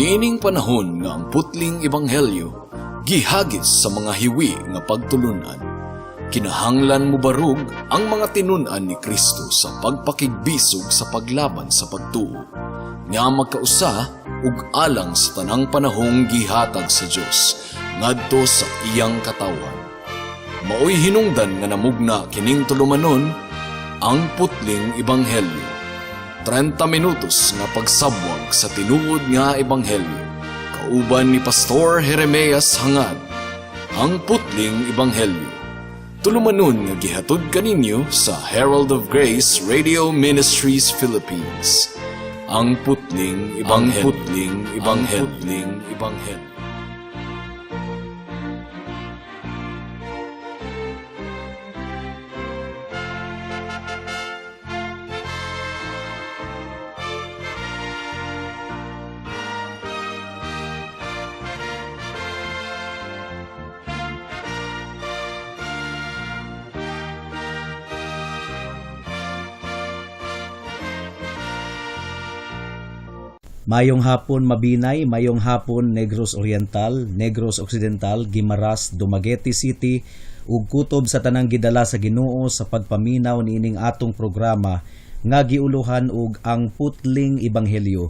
Niining panahon nga ang putling ebanghelyo gihagis sa mga hiwi nga pagtulunan, kinahanglan mobarog ang mga tinun-an ni Kristo sa pagpakigbisog sa paglaban sa pagtuo nga magkausa ug alang sa tanang panahong gihatag sa Dios ngadto sa iyang katawhan. Maoy hinungdan nga namugna kining tulumanon, Ang Putling Ebanghelyo. 30 minutos nga pagsabwag sa tinuod nga ebanghelyo. Kauban ni Pastor Jeremias Hangad. Ang Putling Ebanghelyo. Tulumanon nga gihatod kaninyo sa Herald of Grace Radio Ministries Philippines. Ang Putling Ebanghelyo. Ang Putling Ebanghelyo. Ang Putling Ebanghelyo. Mayong hapon, Mabinay, mayong hapon, Negros Oriental, Negros Occidental, Guimaras, Dumaguete City ug kutob sa tanang gidala sa Ginoo sa pagpaminaw niining atong programa nga giuluhan og Ang Putling Ebanghelyo.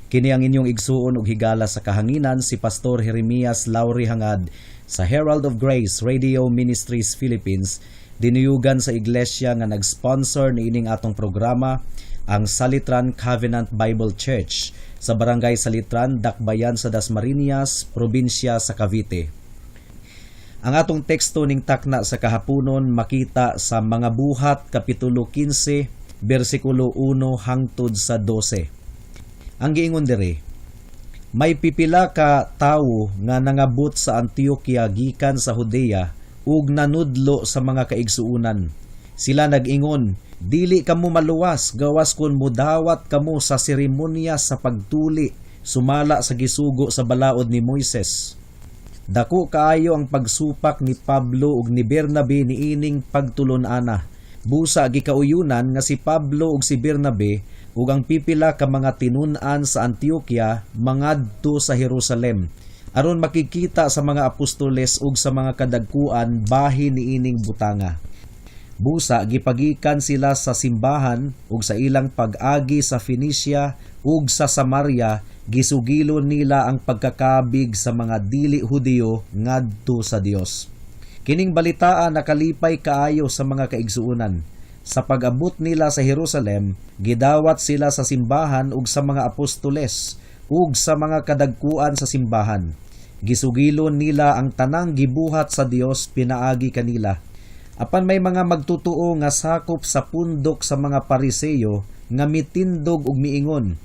Kini ang inyong igsuon ug higala sa kahanginan, si Pastor Jeremias Lauri Hangad sa Herald of Grace Radio Ministries Philippines, dinuyugan sa iglesia nga nag-sponsor niining atong programa, ang Salitran Covenant Bible Church sa Barangay Salitran, Dakbayan sa Dasmariñas, probinsya sa Cavite. Ang atong teksto ning takna sa kahaponon makita sa Mga Buhat Kapitulo 15, bersikulo 1 hangtod sa 12. Ang giingon diri, may pipila ka tawo nga nangabot sa Antioquia gikan sa Judea ug nanudlo sa mga kaigsuonan. Sila nag-ingon, "Dili kamo maluwas gawas kon mudawat kamo sa seremonya sa pagtuli sumala sa gisugo sa balaod ni Moises." Dako kaayo ang pagsupak ni Pablo ug ni Bernabe niining pagtulon-ana. Busa gikauyunan nga si Pablo ug si Bernabe ug ang pipila ka mga tinun-an sa Antioquia mangadto sa Jerusalem aron makikita sa mga apostoles ug sa mga kadagkuan bahin niining butanga. Busa gipagikan sila sa simbahan ug sa ilang pag-agi sa Phoenicia ug sa Samaria, gisugilon nila ang pagkakabig sa mga dili Hudiyo ngadto sa Dios. Kining balitaa nakalipay kaayo sa mga kaigsuonan. Sa pag-abot nila sa Jerusalem, gidawat sila sa simbahan ug sa mga apostoles ug sa mga kadagkuan sa simbahan. Gisugilon nila ang tanang gibuhat sa Dios pinaagi kanila. Apan may mga magtutuo nga sakop sa pundok sa mga Pariseyo nga mitindog ug miingon,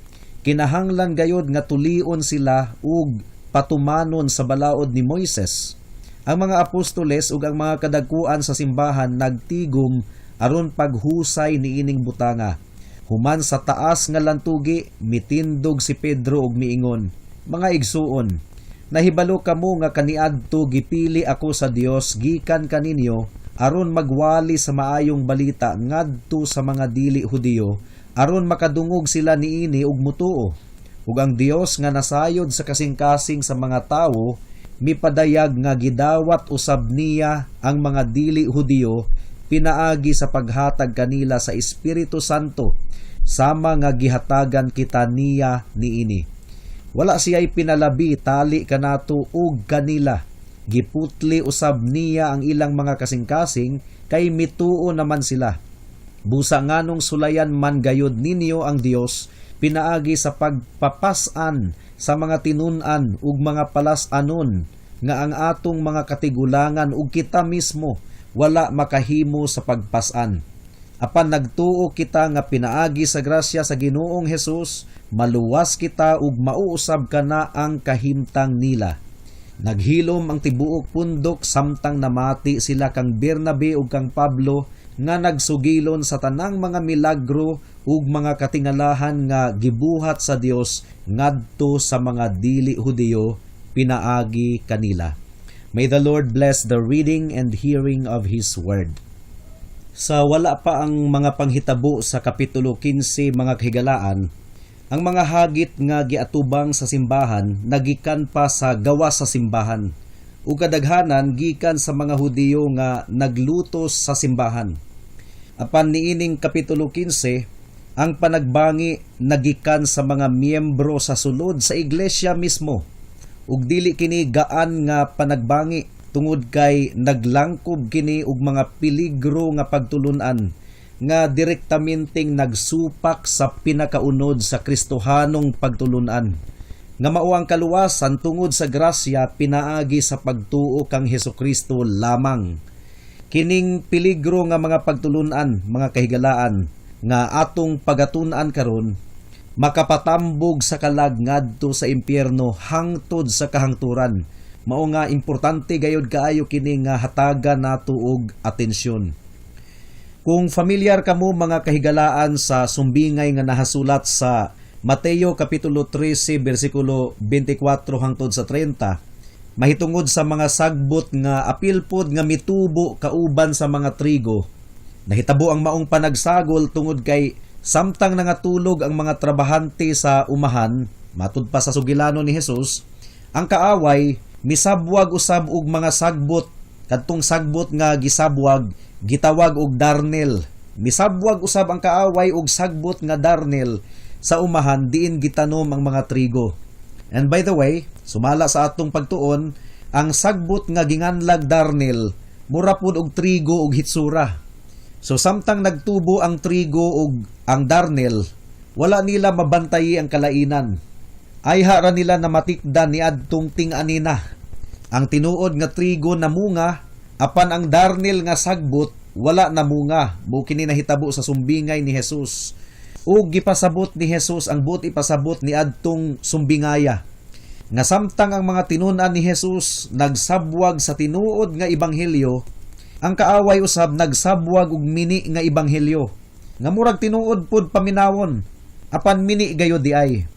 "Kinahanglan gayod nga tulion sila ug patumanon sa balaod ni Moises." Ang mga apostoles ug ang mga kadagkuan sa simbahan nagtigom aron paghusay niining butanga. Human sa taas nga lantugi, mitindog si Pedro ug miingon, "Mga igsuon, nahibalo kamo nga kaniadto gipili ako sa Dios gikan kaninyo aron magwali sa maayong balita ngadto sa mga dili Hudiyo aron makadungog sila niini ug mutuo. Ug ang Dios nga nasayod sa kasing-kasing sa mga tawo mipadayag nga gidawat usab niya ang mga dili Hudiyo pinaagi sa paghatag kanila sa Espiritu Santo sama nga gihatagan kita niya niini. Wala siya'y pinalabi tali kanato ug kanila. Giputli usab niya ang ilang mga kasing-kasing kay mituo naman sila. Busa nganong sulayan man gayud ninyo ang Dios pinaagi sa pagpapas-an sa mga tinun-an ug mga palas-anon nga ang atong mga katigulangan ug kita mismo wala makahimo sa pagpas-an. Apan nagtuo kita nga pinaagi sa grasya sa Ginoong Hesus maluwas kita ug mauusab kana ang kahimtang nila." Naghilom ang tibuok pundok samtang namati sila kang Bernabe ug kang Pablo nga nagsugilon sa tanang mga milagro ug mga katingalahan nga gibuhat sa Dios ngadto sa mga dili Hudiyo pinaagi kanila. May the Lord bless the reading and hearing of His Word. Sa wala pa ang mga panghitabo sa Kapitulo 15, mga kahigalaan, Ang mga hagit nga giatubang sa simbahan nagikan pa sa gawas sa simbahan ug kadaghanan gikan sa mga Hudiyo nga naglutos sa simbahan. Apan niining Kapitulo 15, ang panagbangi nagikan sa mga miyembro sa sulod sa iglesia mismo. Ug dili kini gaan nga panagbangi tungod kay naglangkob kini og mga peligro nga pagtulunan nga direktamenteng nagsupak sa pinakaunod sa Kristohanong pagtulunan nga mao ang kaluwasan tungod sa grasya pinaagi sa pagtuo kang Hesukristo lamang. Kining peligro nga mga pagtulunan, mga kahigalaan, nga atong pagatun-an karon, makapatambog sa kalag ngadto sa impyerno hangtod sa kahangturan. Mao nga importante gayud kaayo kini nga hatagan nato og atensyon. Kung familiar kamo, mga kahigalaan, sa sumbingay nga nahasulat sa Mateo Kapitulo 13 bersikulo 24 hangtod sa 30, mahitungod sa mga sagbot nga apil pod nga mitubo kauban sa mga trigo, nahitabo ang maong panagsagol tungod kay samtang nangatulog ang mga trabahante sa umahan, matud pa sa sugilano ni Jesus, ang kaaway misabwag usab og mga sagbot. Kadtong sagbot nga gisabwag gitawag og darnel. Misabwag usab ang kaaway og sagbot nga darnel sa umahan diin gitanom ang mga trigo. And by the way, sumala sa atong pagtuon, ang sagbot nga ginganlag darnel, mura pud og trigo og hitsura. So samtang nagtubo ang trigo ug ang darnel, wala nila mabantayi ang kalainan. Ayha ra nila na matikdan ni adtong ting-anina. Ang tinuod nga trigo namunga, apan ang darnel nga sagbot wala namunga. Mao kini nahitabo sa sumbingay ni Jesus. Ug gipasabot ni Jesus ang buot ipasabot ni adtong sumbingaya, nga samtang ang mga tinun-an ni Jesus nagsabwag sa tinuod nga ebanghelyo, ang kaaway usab nagsabwag og mini nga ebanghelyo nga murag tinuod pod paminawon, apan mini gayud diay.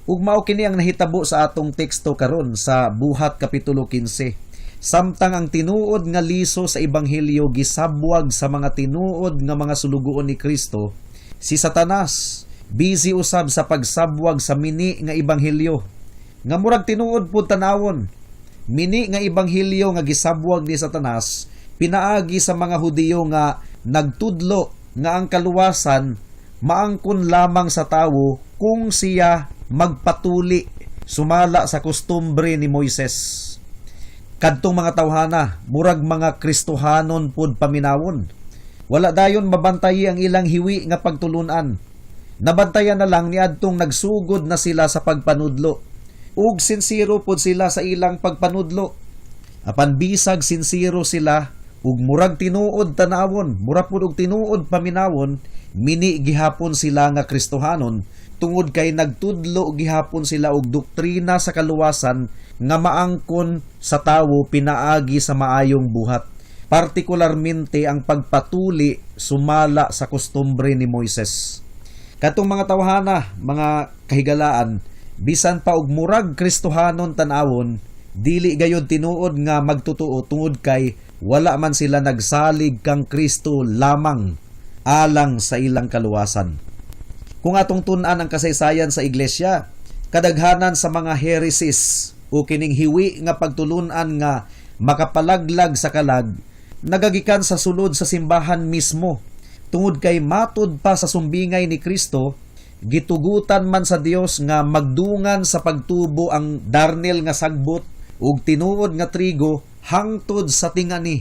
Ug mao kini ang nahitabo sa atong teksto karon sa Buhat Kapitulo 15. Samtang ang tinuod nga liso sa ebanghelyo gisabwag sa mga tinuod nga mga sulugoon ni Kristo, si Satanas busy usab sa pagsabwag sa mini nga ebanghelyo nga murag tinuod pud tanawon. Mini nga ebanghelyo nga gisabwag ni Satanas pinaagi sa mga Hudiyo nga nagtudlo nga ang kaluwasan maangkon lamang sa tawo kung siya magpatuli sumala sa kostumbre ni Moises. Kadtong mga tawhana, murag mga Kristohanon pud paminawon. Wala dayon mabantayi ang ilang hiwi nga pagtulunan. Nabantayan na lang niadtong nagsugod na sila sa pagpanudlo. Ug sinsero pod sila sa ilang pagpanudlo. Apan bisag sinsero sila ug murag tinuod tanawon, mura pud og tinuod paminawon, mini gihapon sila nga Kristohanon tungod kay nagtudlo gihapon sila og doktrina sa kaluwasan nga maangkon sa tawo pinaagi sa maayong buhat, partikularmente ang pagpatuli sumala sa kostumbre ni Moises. Katong mga tawhana, mga kahigalaan, bisan pa og murag Kristohanon tan-awon, dili gayod tinuod nga magtotoo tungod kay wala man sila nagsalig kang Kristo lamang alang sa ilang kaluwasan. Kung atong tun-an ang kasaysayan sa iglesia, kadaghanan sa mga heresies o kining hiwi nga pagtulunan nga makapalaglag sa kalag nagagikan sa sulod sa simbahan mismo tungod kay matud pa sa sumbingay ni Kristo, gitugutan man sa Dios nga magdungan sa pagtubo ang darnel nga sagbot ug tinuod nga trigo hangtod sa tingani.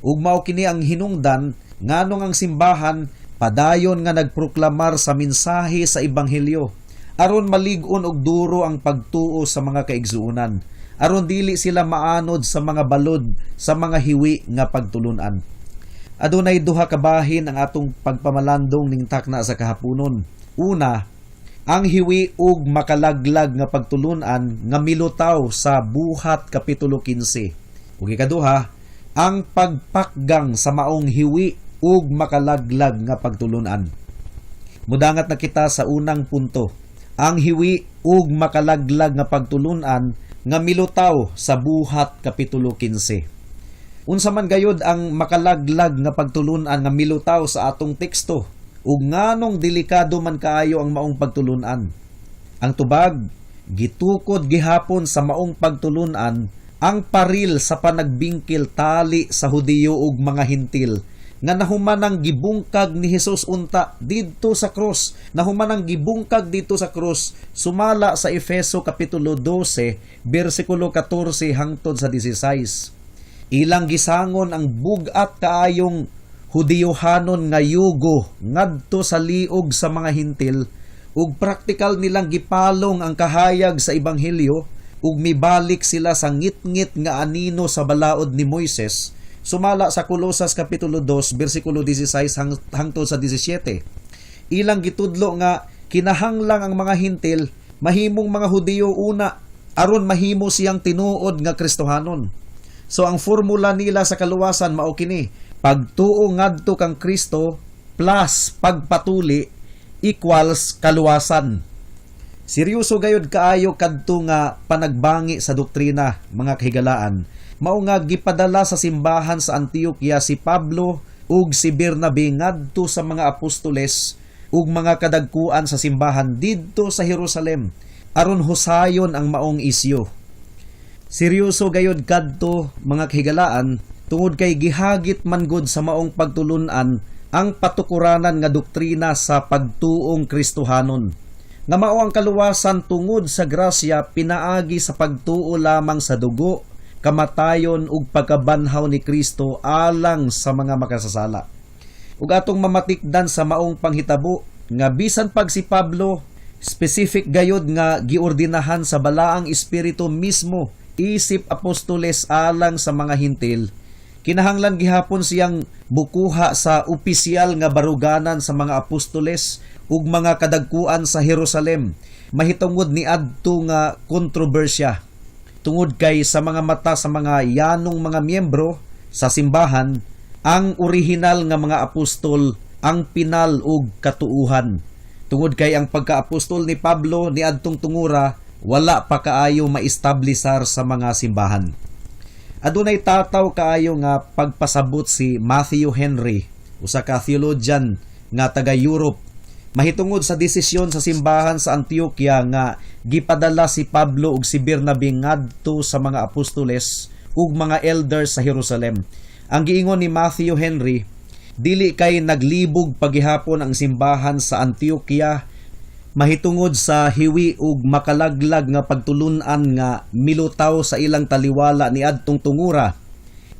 Ug mao kini ang hinungdan nganong ang simbahan padayon nga nagproklamar sa mensahe sa ebanghelyo aron malig-on og duro ang pagtuo sa mga kaigsuonan, aron dili sila maanod sa mga balod sa mga hiwi nga pagtulunan. Adunay duha ka bahin ang atong pagpamalandong ning takna sa kahaponon. Una, ang hiwi ug makalaglag nga pagtulunan nga milutaw sa Buhat Kapitulo 15. Ug ikaduha, ang pagpakgang sa maong hiwi ug makalaglag nga pagtulunan. Mudangat na kita sa unang punto. Ang hiwi ug makalaglag nga pagtulunan nga milutaw sa Buhat Kapitulo 15. Unsa man gayud ang makalaglag nga pagtulunan nga milutaw sa atong teksto? Ug nganong delikado man kaayo ang maong pagtulunan? Ang tubag, gitukod gihapon sa maong pagtulunan ang paril sa panagbingkil tali sa Hudiyo ug mga Hintil nga nahuman ang gibungkag ni Hesus unta didto sa krus, nahuman ang gibungkag didto sa krus, sumala sa Efeso kapitulo 12 bersikulo 14 hangtod sa 16. Ilang gisangon ang bug-at kaayong Hudiyohanon nga yugo ngadto sa liog sa mga Hintil ug praktikal nilang gipalong ang kahayag sa ebanghelyo ug mibalik sila sa ngitngit nga anino sa balaod ni Moises, sumala sa Kolosas kapitulo 2 bersikulo 16 hangtod sa 17. Ilang gitudlo nga kinahanglang ang mga Hintil mahimong mga Hudiyo una aron mahimo siyang tinuod nga Kristohanon. So ang formula nila sa kaluwasan mao kini: pagtuo ngadto kang Kristo plus pagpatuli equals kaluwasan. Seryoso gayud kaayo kadto nga panagbangi sa doktrina, mga kahigalaan. Mao nga gipadala sa simbahan sa Antioquia si Pablo ug si Bernabe ngadto sa mga apostoles ug mga kadagkuan sa simbahan didto sa Jerusalem aron husayon ang maong isyu. Seryoso gayud kadto, mga kahigalaan, tungod kay gihagit man gud sa maong pagtulunan ang patukuranan nga doktrina sa pagtuong Kristohanon, nga mao ang kaluwasan tungod sa grasya pinaagi sa pagtuo lamang sa dugo, kamatayon ug pagkabanhaw ni Kristo alang sa mga makasasala. Ug atong mamatikdan sa maong panghitabo nga bisan pag si Pablo specific gayod nga giordinahan sa Balaang Espiritu mismo isip apostoles alang sa mga Hintil, kinahanglan gihapon siyang mukuha sa opisyal nga baruganan sa mga apostoles ug mga kadagkuan sa Jerusalem mahitungod ni adto nga kontrobersya, tungod kay sa mga mata sa mga yanong mga miyembro sa simbahan, ang orihinal nga mga apostol ang pinal ug katuuhan, tungod kay ang pagkaapostol ni Pablo ni adtong tungura wala pa kaayo maestablisar sa mga simbahan. Adunay tataw kaayo nga pagpasabot si Matthew Henry, usa ka theologian nga taga Europe, mahitungod sa desisyon sa simbahan sa Antioquia nga gipadala si Pablo ug si Bernabe ngadto sa mga apostoles ug mga elders sa Jerusalem. Ang giingon ni Matthew Henry, dili kay naglibog pagihapon ang simbahan sa Antioquia mahitungod sa hiwi ug makalaglag nga pagtulunan nga milutaw sa ilang taliwala ni adtong tungura.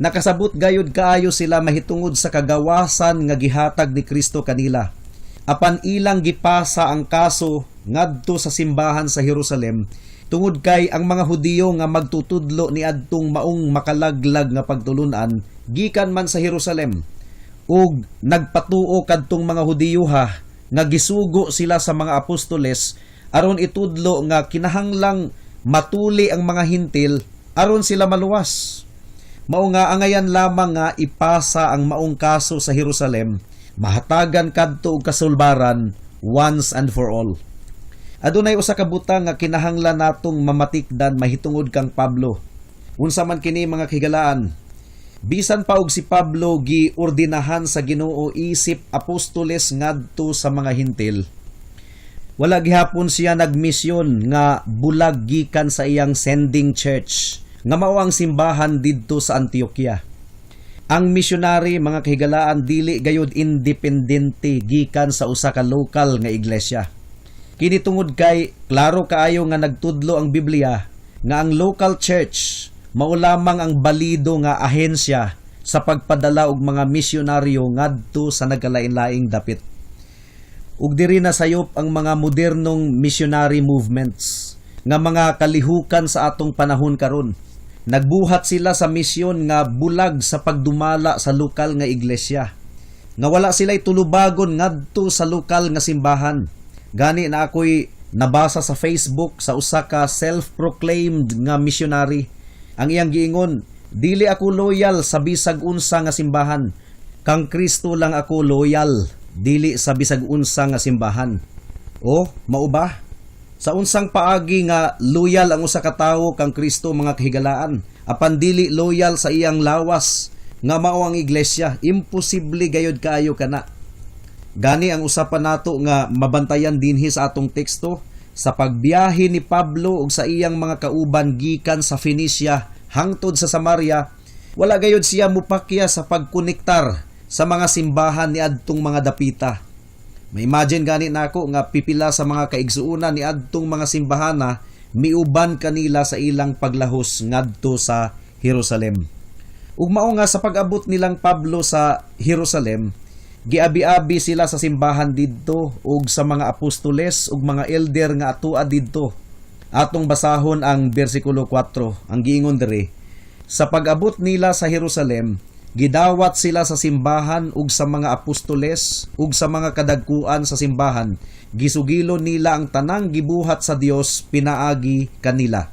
Nakasabot gayud kaayo sila mahitungod sa kagawasan nga gihatag ni Kristo kanila. Apan ilang gipasa ang kaso ngadto sa simbahan sa Jerusalem tungod kay ang mga Hudiyo nga magtutudlo ni adtong maong makalaglag nga pagtulunan gikan man sa Jerusalem, ug nagpatuo kadtong mga Hudiyo ha nga gisugo sila sa mga apostoles aron itudlo nga kinahanglang matuli ang mga Hintil aron sila maluwas. Mao nga angayan lamang nga ipasa ang maong kaso sa Jerusalem, mahatagan kadto og kasulbaran once and for all. Adunay usa ka butang nga kinahanglan natong mamatikdan mahitungod kang Pablo. Unsa man kini, mga kahigalaan? Bisan pa og si Pablo giordinahan sa Ginoo isip apostoles ngadto sa mga Hintil, wala gihapon siya nagmisyon nga bulag gikan sa iyang sending church nga mao ang simbahan didto sa Antioquia. Ang missionary, mga kahigalaan, dili gayud independente gikan sa usa ka lokal nga iglesia. Kini tungod kay klaro kaayo nga nagtudlo ang Biblia nga ang local church mao lamang ang balido nga ahensya sa pagpadala og mga misyonaryo ngadto sa nagkalain-laing dapit. Ug diri na sayop ang mga modernong missionary movements nga mga kalihukan sa atong panahon karon. Nagbuhat sila sa misyon nga bulag sa pagdumala sa lokal nga iglesia, nga wala sila'y tulubagon ngadto sa lokal nga simbahan. Gani na ako'y nabasa sa Facebook sa usa ka self-proclaimed nga missionary. Ang iyang giingon, "Dili ako loyal sa bisag unsa nga simbahan. Kang Kristo lang ako loyal, dili sa bisag unsa nga simbahan." O, mao ba? Sa unsang paagi nga loyal ang usa ka tawo kang Kristo, mga kahigalaan, apan dili loyal sa iyang lawas nga mao ang iglesia? Imposible gayud kaayo kana. Gani ang usapan nato nga mabantayan dinhi sa atong teksto sa pagbiyahe ni Pablo ug sa iyang mga kauban gikan sa Phoenicia hangtod sa Samaria, wala gayud siya mupakya sa pagkonektar sa mga simbahan ni adtong mga dapita. Ma-imagine gani nako nga pipila sa mga kaigsuonan ni adtong mga simbahana miuban kanila sa ilang paglahos ngadto sa Jerusalem. Ug mao nga sa pag-abot nilang Pablo sa Jerusalem, giabi-abi sila sa simbahan didto ug sa mga apostoles ug mga elder nga atua didto. Atong basahon ang bersikulo 4, ang giingon diri. Sa pag-abot nila sa Jerusalem, gidawat sila sa simbahan ug sa mga apostoles ug sa mga kadagkuan sa simbahan. Gisugilon nila ang tanang gibuhat sa Dios pinaagi kanila.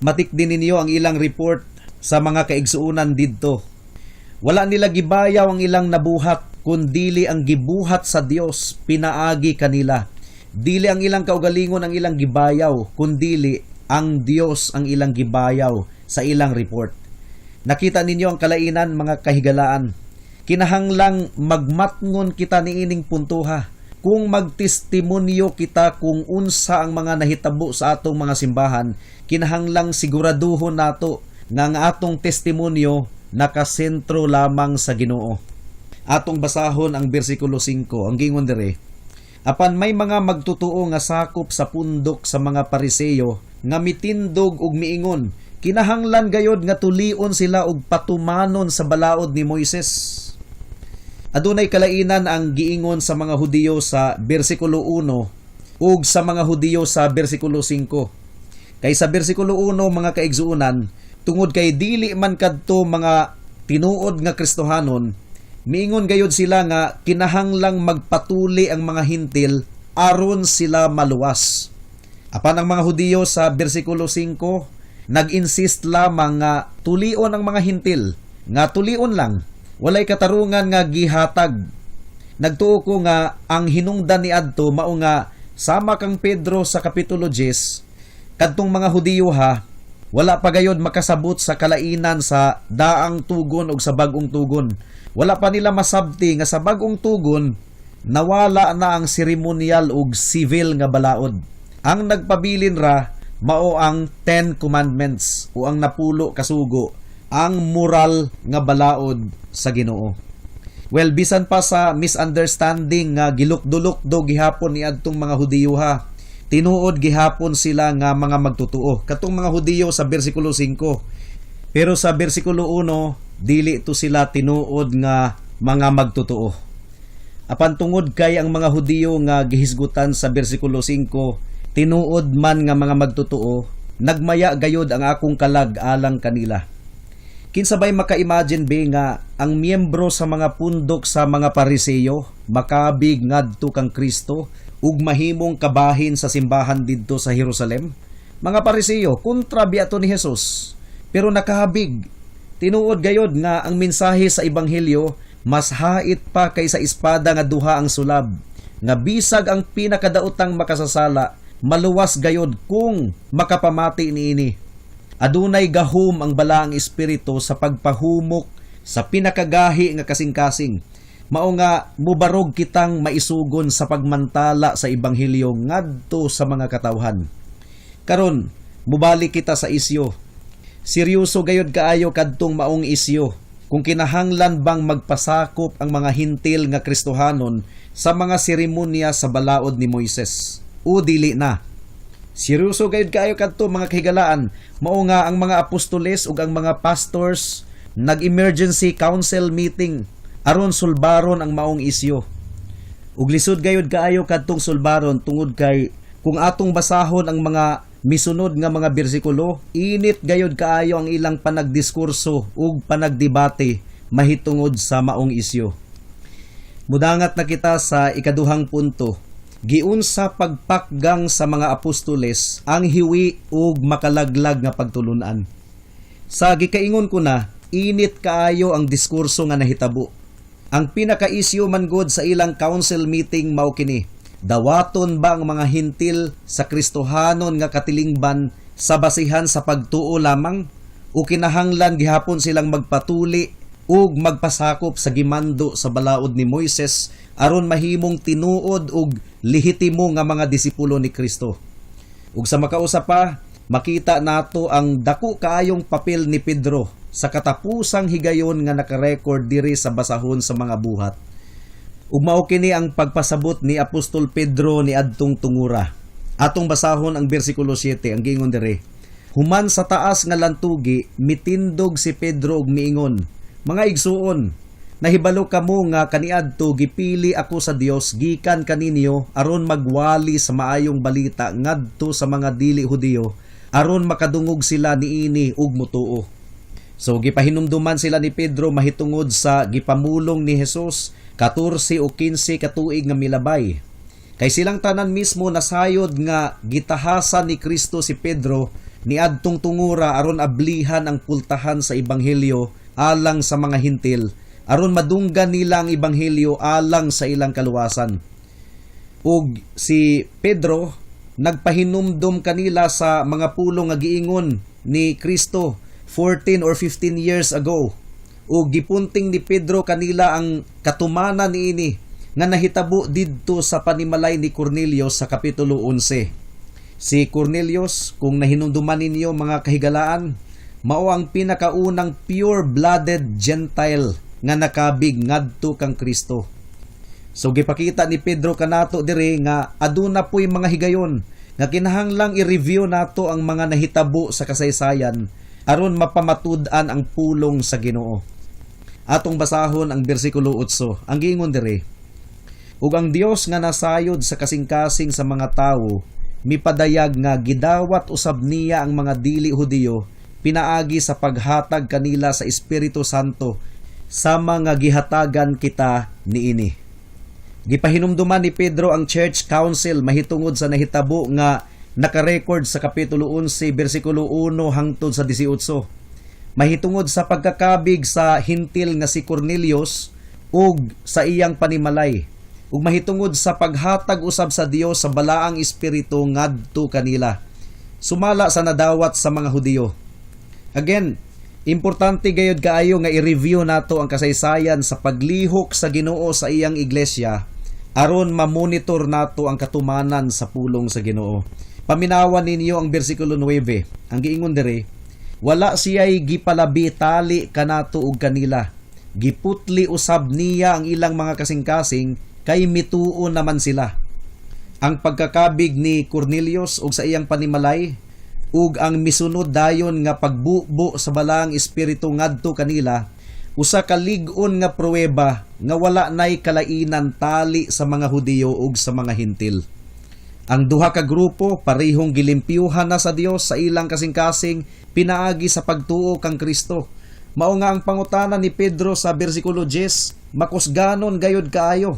Matik din ninyo ang ilang report sa mga kaigsuonan didto. Wala nila gibayaw ang ilang nabuhat, kun dili ang gibuhat sa Dios pinaagi kanila. Dili ang ilang kaugalingon ang ilang gibayaw, kundili ang Dios ang ilang gibayaw sa ilang report. Nakita ninyo ang kalainan, mga kahigalaan. Kinahanglang magmatngon kita niining puntuha. Kung magtestimonyo kita kung unsa ang mga nahitabo sa atong mga simbahan, kinahanglang siguraduhon nato nga ang atong testimonyo nakasentro lamang sa Ginoo. Atong basahon ang bersikulo 5, ang gingon dire. Apan may mga magtutuo nga sakop sa pundok sa mga Pariseyo nga mitindog ug miingon, kinahanglan gayod nga tulion sila og patumanon sa balaod ni Moises. Adunay kalainan ang giingon sa mga Hudiyo sa bersikulo 1 ug sa mga Hudiyo sa bersikulo 5. Kay sa bersikulo 1, mga kaigsuonan, tungod kay dili man kadto mga tinuod nga Kristohanon, miingon gayod sila nga kinahanglang magpatuli ang mga Hintil aron sila maluwas. Apan ang mga Hudiyo sa bersikulo 5, nag-insist lamang nga tulion ang mga Hintil, nga tulion lang, walay katarungan nga gihatag. Nagtuo ko nga ang hinungdan ni adto mao nga sama kang Pedro sa kapitulo 10, kadtong mga Hudiyo ha, wala pa gayod makasabot sa kalainan sa daang tugon ug sa bag-ong tugon. Wala pa nila masabti nga sa bag-ong tugon nawala na ang seremonial ug civil nga balaod. Ang nagpabilin ra mao ang Ten Commandments o ang napulo kasugo, ang moral nga balaod sa Ginoo. Well, bisan pa sa misunderstanding nga gilukdo-lukdo gihapon ni adtong mga Hudiyo ha, tinuod gihapon sila nga mga magtutuo. Katong mga Hudiyo sa bersikulo 5. Pero sa bersikulo 1, dili to sila tinuod nga mga magtutuo. Apan tungod kay ang mga Hudiyo nga gihisgutan sa bersikulo 5, tinuod man nga mga magtutuo, nagmaya gayod ang akong kalag alang kanila. Kinsa bay maka-imagine be nga ang miyembro sa mga pundok sa mga Pariseyo makabig ngadto kang Kristo ug mahimong kabahin sa simbahan didto sa Jerusalem? Mga Pariseyo, kontra biya to ni Jesus. Pero nakahabig. Tinuod gayod nga ang mensahe sa ebanghelyo mas hait pa kaysa espada nga duha ang sulab, nga bisag ang pinakadaotang makasasala maluwas gayod kung makapamati niini. Adunay gahom ang balaang espiritu sa pagpahumok sa pinakagahi nga kasing-kasing. Mao nga mubarog kitang maisugon sa pagmantala sa ebanghelyo ngadto sa mga katawhan. Karon, mubalik kita sa isyu. Seryoso gayod kaayo kadtong maong isyu kung kinahanglan bang magpasakop ang mga Hintil nga Kristohanon sa mga seremonya sa balaod ni Moises o dili na. Seryoso gayud kaayo kadto, mga kahigalaan. Mao nga ang mga apostoles ug ang mga pastors nag-emergency council meeting aron sulbaron ang maong isyu. Ug lisod gayud kaayo kadtong sulbaron tungod kay kung atong basahon ang mga misunod nga mga bersikulo, init gayud kaayo ang ilang panagdiskurso ug panagdebate mahitungod sa maong isyu. Mudangat na kita sa ikaduhang punto. Giunsa pagpakgang sa mga apostoles ang hiwi ug makalaglag nga pagtulunan. Sa gikaingon ko na, init kaayo ang diskurso nga nahitabo. Ang pinaka-issue man gud sa ilang council meeting mao kini. Dawaton ba ang mga Hintil sa Kristohanon nga katilingban sa basihan sa pagtuo lamang o kinahanglan gihapon silang magpatuli ug magpasakop sa gimando sa balaod ni Moises aron mahimong tinuod ug lehitimo nga mga disipulo ni Kristo. Ug sa makausa pa, makita nato ang dako kaayong papel ni Pedro sa katapusang higayon nga nakarekord diri sa basahon sa mga Buhat. Ug mao kini ang pagpasabot ni Apostol Pedro ni adtong tungura. Atong basahon ang bersikulo 7, ang giingon diri. Human sa taas nga lantugi, mitindog si Pedro ug miingon, "Mga igsuon, nahibalo kamo nga kaniadto gipili ako sa Dios gikan kaninyo aron magwali sa maayong balita ngadto sa mga dili Hudiyo aron makadungog sila niini ug mutuo." So gipahinumduman sila ni Pedro mahitungod sa gipamulong ni Jesus 14 o 15 katuig nga milabay. Kay silang tanan mismo nasayod nga gitahasan ni Kristo si Pedro niadtong tungura aron ablihan ang pultahan sa ebanghelyo alang sa mga Hintil, aron madunggan nila ang ebanghelyo alang sa ilang kaluwasan. Ug si Pedro nagpahinumdum kanila sa mga pulong nga giingon ni Kristo 14 or 15 years ago. Ug gipunting ni Pedro kanila ang katumanan niini nga nahitabo didto sa panimalay ni Cornelius sa Kapitulo 11. Si Cornelius, kung nahinumduman ninyo, mga kahigalaan, mao ang pinakaunang pure-blooded Gentile nga nakabig ngadto kang Kristo. So gipakita ni Pedro kanato diri nga aduna po'y mga higayon nga kinahanglang i-review nato ang mga nahitabo sa kasaysayan aron mapamatud-an ang pulong sa Ginoo. Atong basahon ang bersikulo 8. Ang giingon diri, "Ug ang Dios nga nasayod sa kasing-kasing sa mga tawo mipadayag nga gidawat usab niya ang mga dili Hudiyo pinaagi sa paghatag kanila sa Espiritu Santo sama nga gihatagan kita niini." Gipahinumduman ni Pedro ang Church Council mahitungod sa nahitabo nga nakarecord sa Kapitulo 11 bersikulo 1 hangtod sa 18. Mahitungod sa pagkakabig sa Hintil nga si Cornelius ug sa iyang panimalay ug mahitungod sa paghatag usab sa Dios sa Balaang Espiritu ngadto kanila sumala sa nadawat sa mga Hudiyo. Again, importante gayud kaayo nga i-review nato ang kasaysayan sa paglihok sa Ginoo sa iyang iglesia aron ma-monitor nato ang katumanan sa pulong sa Ginoo. Paminawan ninyo ang bersikulo 9. Ang giingon diri, "Wala siya'y gipalabi tali kanato ug kanila. Giputli usab niya ang ilang mga kasing-kasing kay mituo naman sila." Ang pagkakabig ni Cornelius ug sa iyang panimalay ug ang misunod dayon nga pagbubo sa Balaang Espiritu ngadto kanila usa ka lig-on nga pruweba nga wala nay kalainan tali sa mga Hudiyo ug sa mga Hintil. Ang duha ka grupo parehong gilimpyuhan na sa Dios sa ilang kasing-kasing pinaagi sa pagtuo kang Kristo. Mao nga ang pangutana ni Pedro sa bersikulo 10, makusganon gayud kaayo.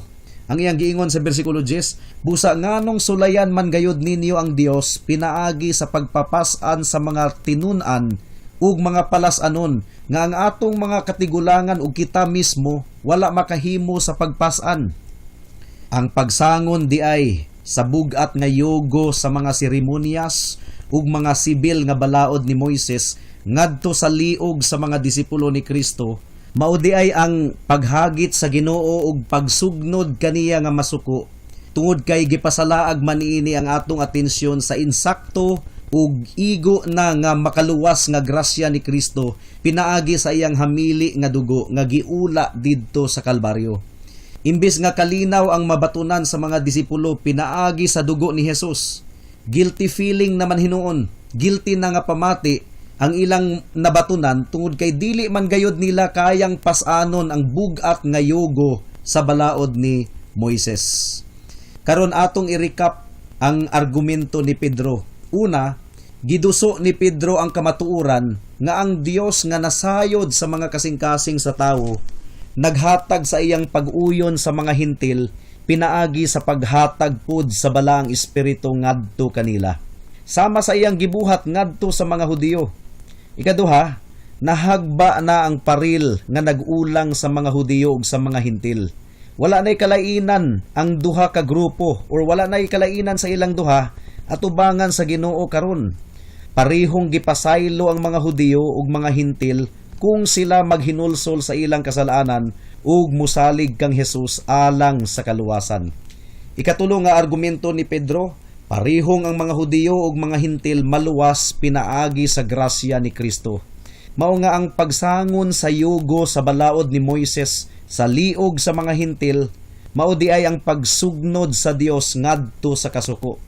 Ang iyang giingon sa bersikulo 10, "Busa nganong sulayan man gayud ninyo ang Dios pinaagi sa pagpapas-an sa mga tinun-an ug mga palas-anon nga ang atong mga katigulangan ug kita mismo wala makahimo sa pagpas-an?" Ang pagsangon di ay sa bugat nga yugo sa mga seremonyas ug mga sibil nga balaod ni Moises ngadto sa liog sa mga disipulo ni Kristo, mao di ay ang paghagit sa Ginoo ug pagsugnod kaniya nga masuko tungod kay gipasalaag man niini ang atong atensyon sa insakto ug igo na nga makaluwas nga grasya ni Kristo pinaagi sa iyang hamili nga dugo nga giula didto sa Kalbaryo. Imbis nga kalinaw ang mabatunan sa mga disipulo pinaagi sa dugo ni Jesus, guilty feeling naman hinuon, guilty na nga pamati ang ilang nabatunan tungod kay dili man gayod nila kayang pasanon ang bugat nga yugo sa balaod ni Moises. Karon, atong i-recap ang argumento ni Pedro. Una, giduso ni Pedro ang kamatuoran nga ang Dios nga nasayod sa mga kasing-kasing sa tawo naghatag sa iyang pag-uyon sa mga Hintil pinaagi sa paghatag pud sa Balaang Espiritu ngadto kanila sama sa iyang gibuhat ngadto sa mga Hudiyo. Ikaduha, nahagba na ang paril nga nag-ulang sa mga Hudiyo ug sa mga Hintil. Wala na'y kalainan ang duha ka grupo or wala na'y kalainan sa ilang duha atubangan sa Ginoo karon. Parehong gipasaylo ang mga Hudiyo ug mga Hintil kung sila maghinulsol sa ilang kasalanan ug musalig kang Jesus alang sa kaluwasan. Ikatulo nga argumento ni Pedro, parihong ang mga Hudiyo ug mga Hintil maluwas pinaagi sa grasya ni Kristo. Mao nga ang pagsangon sa yugo sa balaod ni Moises sa liog sa mga Hintil, mao diay ang pagsugnod sa Dios ngadto sa kasuko.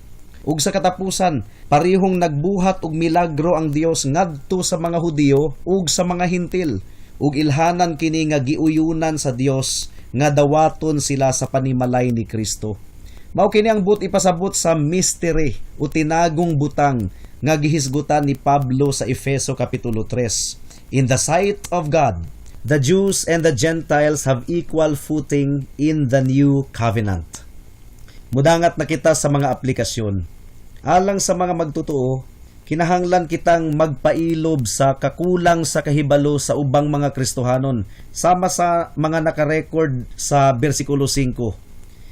Ug sa katapusan, parihong nagbuhat og milagro ang Dios ngadto sa mga Hudiyo ug sa mga Hintil, ug ilhanan kini nga giuyunan sa Dios nga dawaton sila sa panimalay ni Kristo. Mao kini ang buot ipasabot sa mystery o tinagong butang nga gihisgutan ni Pablo sa Efeso Kapitulo 3. In the sight of God, the Jews and the Gentiles have equal footing in the new covenant. Mudangat na kita sa mga aplikasyon. Alang sa mga magtotoo, kinahanglan kitang magpailob sa kakulang sa kahibalo sa ubang mga Kristohanon, sama sa mga nakarecord sa bersikulo 5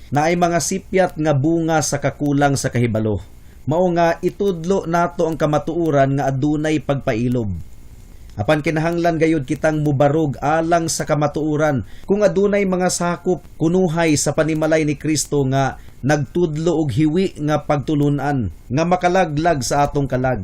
naay mga sipyat nga bunga sa kakulang sa kahibalo. Mao nga itudlo nato ang kamatuoran nga adunay pagpailob. Apan kinahanglan gayud kitang mubarog alang sa kamatuoran kung adunay mga sakop kunuhay sa panimalay ni Kristo nga nagtudlo og hiwi nga pagtulunan nga makalaglag sa atong kalag.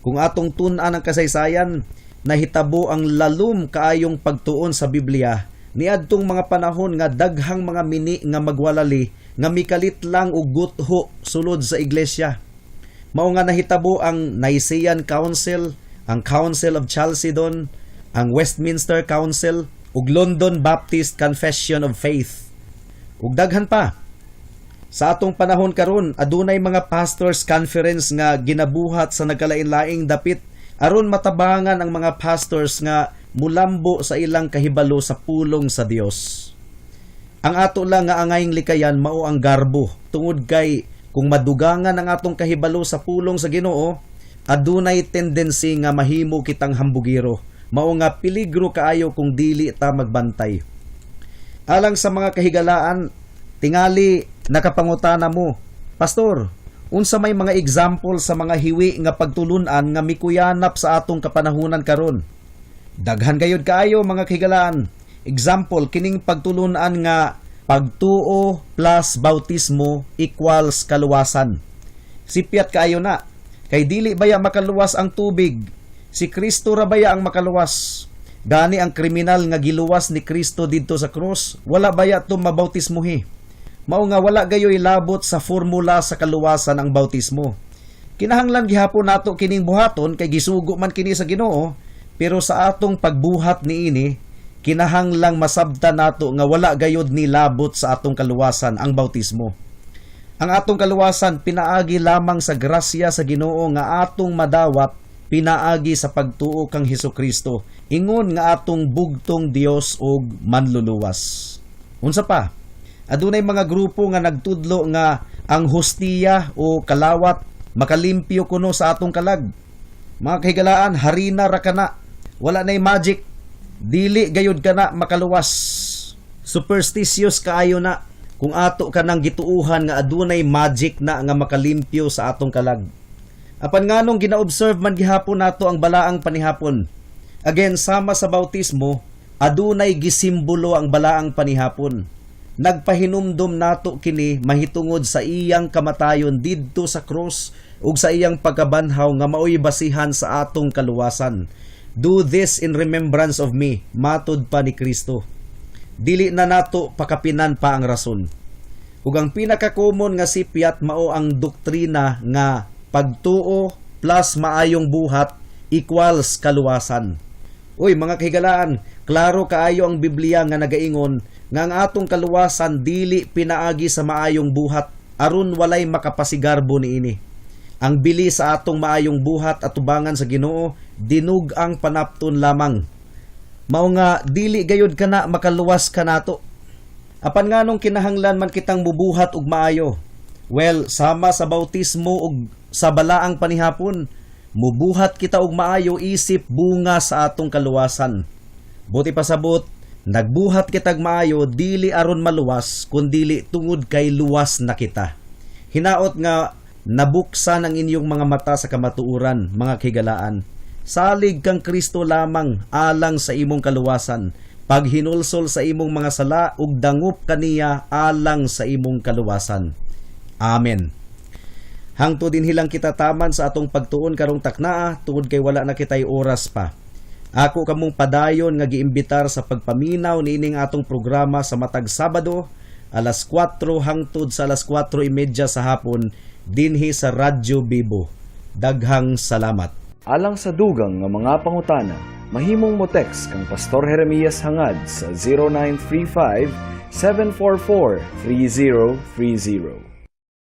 Kung atong tun-an ang kasaysayan, nahitabo ang lalom kaayong pagtuon sa Biblia niadtong mga panahon nga daghang mga mini nga magwalali nga mikalit lang og gutho sulod sa iglesia. Mao nga nahitabo ang Nicene Council, ang Council of Chalcedon, ang Westminster Council ug London Baptist Confession of Faith. Ug daghan pa. Sa atong panahon karon, adunay mga pastors conference nga ginabuhat sa nagkalain-laing dapit aron matabangan ang mga pastors nga mulambo sa ilang kahibalo sa pulong sa Dios. Ang ato lang nga angayng likayan mao ang garbo, tungod kay kung madugangan ang atong kahibalo sa pulong sa Ginoo, adunay tendency nga mahimo kitang hambugiro. Mao nga peligro kaayo kung dili ta magbantay. Alang sa mga kahigalaan, tingali nakapangutana mo, "Pastor, unsa may mga example sa mga hiwi nga pagtulunan nga mikuyanap sa atong kapanahunan karon?" Daghan gayud kaayo, mga kahigalaan. Example, kining pagtulunan nga pagtuo plus bautismo equals kaluwasan. Sipyat kaayo na. Kay dili baya makaluwas ang tubig? Si Kristo ra baya ang makaluwas? Gani ang kriminal nga giluwas ni Kristo didto sa krus, wala baya to mabautismohi? Mao nga wala gayoy labot sa formula sa kaluwasan ang bautismo. Kinahanglan gihapon nato kining buhaton kay gisugo man kini sa Ginoo, pero sa atong pagbuhat niini, kinahanglang masabtan nato nga wala gayod ni labot sa atong kaluwasan ang bautismo. Ang atong kaluwasan pinaagi lamang sa grasya sa Ginoo nga atong madawat pinaagi sa pagtuo kang Hesukristo, ingon nga atong bugtong Dios ug manluluwas. Unsa pa? Adunay mga grupo nga nagtudlo nga ang hostiya o kalawat makalimpyo kuno sa atong kalag. Mga kahigalaan, harina ra kana. Wala nay magic. Dili gayud kana makaluwas. Superstitious kaayo na kung ato kanang gituuhan nga adunay magic na nga makalimpyo sa atong kalag. Apan nganong gina-observe man gihapon nato ang balaang panihapon? Again, sama sa bautismo, adunay gisimbolo ang balaang panihapon. Nagpahinumdom nato kini mahitungod sa iyang kamatayon didto sa krus ug sa iyang pagkabanhaw nga maoy basihan sa atong kaluwasan. "Do this in remembrance of me," matod pa ni Kristo. Dili na nato pakapinan pa ang rason. Ug ang pinaka-common nga sipyat mao ang doktrina nga pagtuo plus maayong buhat equals kaluwasan. Uy, mga kahigalaan, klaro kaayo ang Biblia nga nagaingon nga ang atong kaluwasan dili pinaagi sa maayong buhat aron walay makapasigarbo niini. Ang bili sa atong maayong buhat atubangan sa Ginoo, dinug-ang panapton lamang. Mao nga dili gayud kana makaluwas kanato. Apan nganong kinahanglan man kitang mubuhat og maayo? Well, sama sa bautismo ug sa balaang panihapon, mubuhat kita og maayo isip bunga sa atong kaluwasan. Buot ipasabot, nagbuhat kitag maayo dili aron maluwas kundili tungod kay luwas na kita. Hinaot nga nabuksan ang inyong mga mata sa kamatuoran, mga kahigalaan. Salig kang Kristo lamang alang sa imong kaluwasan. Paghinulsol sa imong mga sala ug dangop kaniya alang sa imong kaluwasan. Amen. Hangtod dinhi lang kita taman sa atong pagtuon karong taknaa tungod kay wala na kitay oras pa. Ako kamong padayon nga giimbitar sa pagpaminaw niining atong programa sa matag Sabado alas 4 hangtod sa alas 4:30 sa hapon dinhi sa Radyo Bibo. Daghang salamat. Alang sa dugang nga mga pangutana, mahimong mo text kang Pastor Jeremias Hangad sa 0935 744 3030.